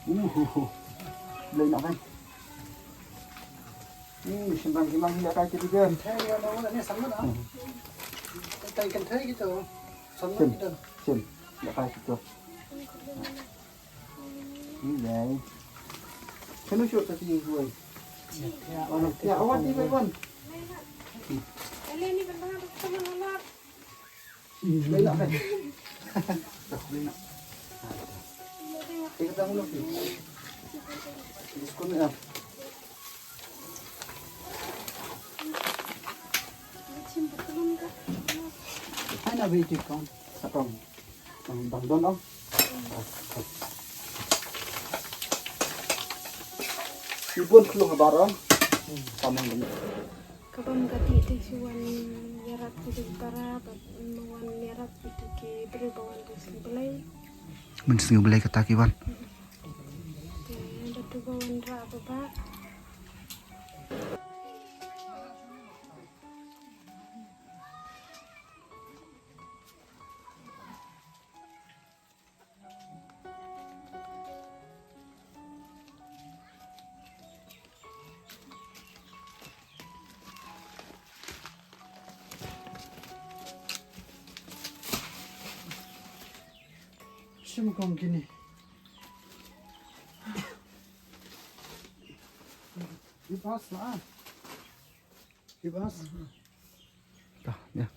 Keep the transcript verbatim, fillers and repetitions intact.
Uhuhu. Blei na kan. Hmm, shim bang shim bang ïa kai ti dia. Kynthei ïa na wala ni samla na. Kynthei kynthei gitu. Samla gitu. Shim. Ïa kai ti. Ni dai. Kanu shu ta ti huai. Wan, ïa wan ti wan. Ele ni bendang tu sama nolak. Bela kan. Dah bela. Kita tahu lah. Diskon ya. Ana beti kon. Satong. Bang don ong. Ibun klung habar ong. Tamang demi. Ka bam ka dih te shu wan ïarap ki dei para bad ma wan ïarap itu ki briew ba wan da sngewblei. Mynsngew Blei kata ki wan. Te bad tu ba wan rah ba ba. Shim kong kini. Ibas na. Ibas. Ta, ya.